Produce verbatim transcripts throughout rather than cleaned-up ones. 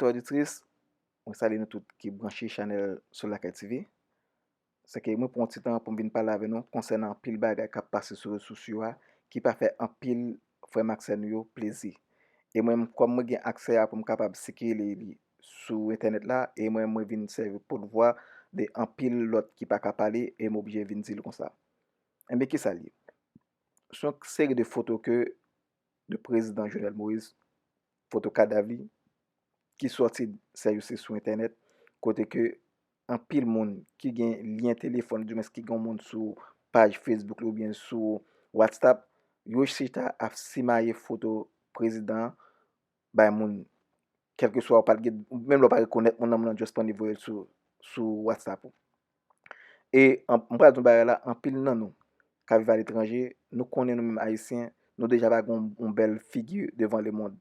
Oditris, mwen salye nou tout ki branche chanèl Sou Lakay T V. Se ke mwen pran yon ti tan pou m vin pale avè nou konsènan anpil bagay k ap pase sou rezo sosyo a, ki pa fè anpil frè m ak sè nou yo plezi. E mwen, kòm mwen gen aksè a pou m kapab sikile li sou entènèt la, e mwen, mwen vin sèvi potvwa de anpil lòt ki pa ka pale, e m oblije vin di l konsa. Enben, kisa l ye? Se yon seri de foto ke, de prezidan Jovenel Moïse, foto kadav li, ki sòti sèjousi sou entènèt, kote ke anpil moun ki gen lyen telefòn, oudimwens ki gen yon moun sou paj Facebook li oubyen sou WhatsApp, yo chita ap simaye foto prezidan an bay moun. Kèlkeswa ou pa t gen, menm lè ou pa rekonèt moun nan, moun nan just pran li voye l sou, sou WhatsApp ou. E an, m pral di yon bagay la, anpil nan nou k ap viv aletranje, nou konnen nou menm Ayisyen, nou deja pa gen yon, yon bèl figi devan lemonn.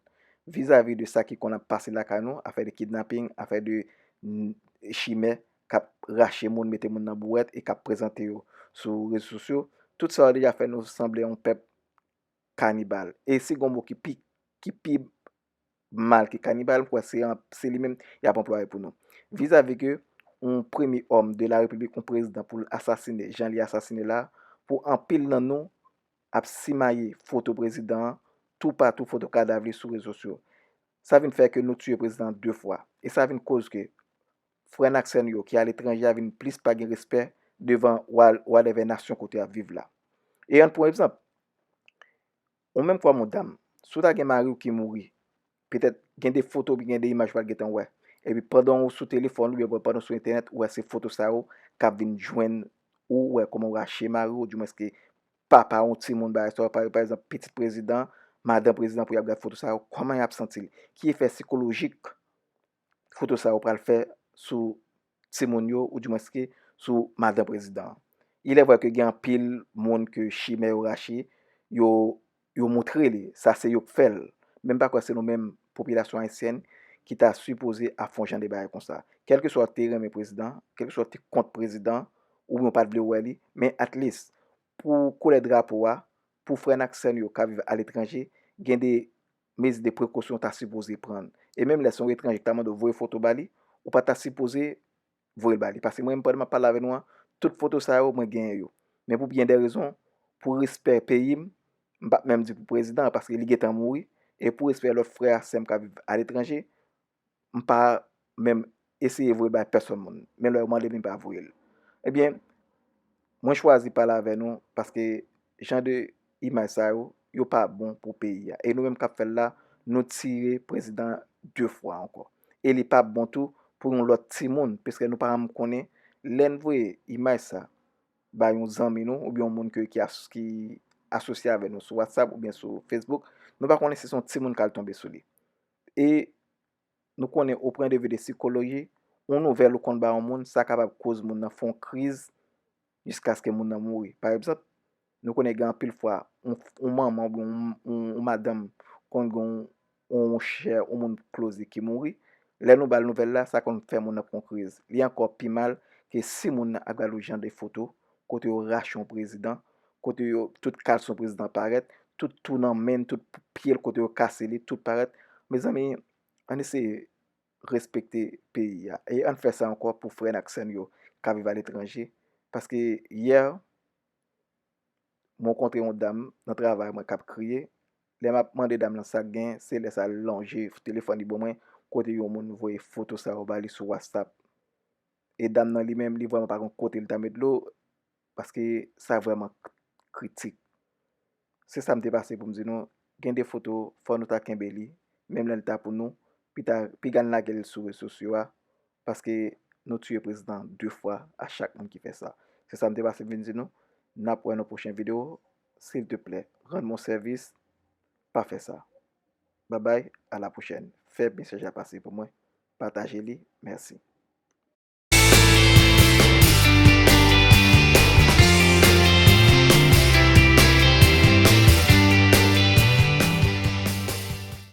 Vizavi de sa ki konn ap pase lakay nou, afè de kidnaping, afè de n-, chimè k ap rache moun, mete moun nan bouwèt e k ap prezante yo sou rezo sosyo, tout sa yo deja fè nou sanble yon pèp kanibal. E si gen yon mo ki pi, ki pi mal ke kanibal, m kwè se an, se li menm y ap anplwaye pou nou. Vizavi ke yon premye òm de la repiblik, yon prezidan pou l asasine, jan li asasine la, pou anpil nan nou ap simaye foto prezidan an toupatou, foto kadav li sou rezo sosyo. Sa vin fè ke nou tiye prezidan an de fwa. E sa vin koz ke frè n ak sè n yo ki aletranje a vin plis pa gen respè devan wa-, whatever nasyon kote y ap viv la. E ann pran egzanp, ou menm kòm yon dam, si w ta gen mari w ki mouri, petèt gen de foto oubyen gen de imaj ou pa t gentan wè. Epi pandan w sou telefòn oubyen pandan w sou entènèt, ou wè se foto sa yo k ap vin jwenn ou, ou wè kòman w rache mari w, oudimwens ke papa yon timoun, bagay sa yo, pa, pa egzanp, pitit prezidan, madan prezidan pou y ap gad foto sa yo, kòman y ap santi l? Ki efè sikolojik foto sa yo pral fè sou timoun yo, oudimwens ke sou madan prezidan an? Il est vrai ke gen anpil moun ke chimè yo rache, yo, yo moutre li, sa se yo k fè l. Men m pa kwè se nou menm, popilasyon ayisyèn, ki ta sipoze ap fè yon jan de bagay konsa. Kèlkeswa w te renmen prezidan, kèlkeswa w te kont prezidan, oubyen w pa t vle wè li, men at least, pou koulè drapo a, pou frè n ak sè n yo k ap viv aletranje, gen de mezi de prekosyon w ta sipoze pran. E menm lè se yon etranje ki ta mande w voye foto ba li, ou pa ta sipoze voye l ba li. Paske mwen menm, pandan m ap pale avè nou an, tout foto sa yo, mwen genyen yo. Men pou byen de rezon, pou respè peyi m, m p ap menm di pou prezidan an, paske li gentan mouri, e pou respè lòt frè ak sè m k ap viv aletranje, m pa menm eseye voye l bay pèsonn moun. Men lè yo mande m, m pa voye l. Ebyen, mwen chwazi pale avè nou paske jan de imaj sa yo, yo pa bon pou peyi a. E nou menm k ap fè l la, nou tiye prezidan an de fwa ankò. E li p ap bon tou pou yon lòt timoun, piske nou pa janm konnen lè n voye imaj sa bay yon zanmi nou oubyen yon moun ke, ki as-, ki asosye avè nou sou WhatsApp oubyen sou Facebook, nou pa konnen si se yon timoun k al tonbe sou li. E nou konnen, au point de vue de psychologie, yon nouvèl ou konn ba yon moun, sa kapab koz moun nan fè yon kriz jiskaske moun nan mouri. Pa egzanp, nou konnen gen anpil fwa, yon, yon manman oubyen yon, yon, yon madanm konn gen yon, yon chè, yon moun close ki mouri. Lè nou ba l nouvèl la, sa konn fè moun nan pran yon kriz. Li ankò pi mal ke si moun nan ap gade yon jan de foto, kote yo rache yon prezidan, kote yo, tout kalson prezidan parèt, tout twou nan men l, tout pye l kote yo kase li, tout parèt. Mezanmi, ann eseye respekte peyi a. E ann fè sa ankò pou frè n ak sè n yo k ap viv aletranje. Paske yè, mwen kontre yon dam nan travay mwen k ap kriye. Lè m ap mande dam lan sa k gen, se lè sa l lonje telefòn li ban mwen, kote yon moun voye foto sa yo ba li sou WhatsApp. E dam nan li menm, li vrèman pa gen kote l ta met dlo, paske sa vrèman k-, kritik. Se sa m te pase pou m di nou, gen de foto, fò nou ta kenbe li, menm lè l ta pou nou, pi ta, piga n lage l sou rezo sosyo a, paske nou tiye prezidan de fwa a chak moun ki fè sa. Se sa m te pase vin di nou, n ap wè nan pwochen videyo, silteplè, rann mwen sèvis, pa fè sa. Babay, a la pwochèn. Fè mesaj la pase pou mwen, pataje li, mèsi.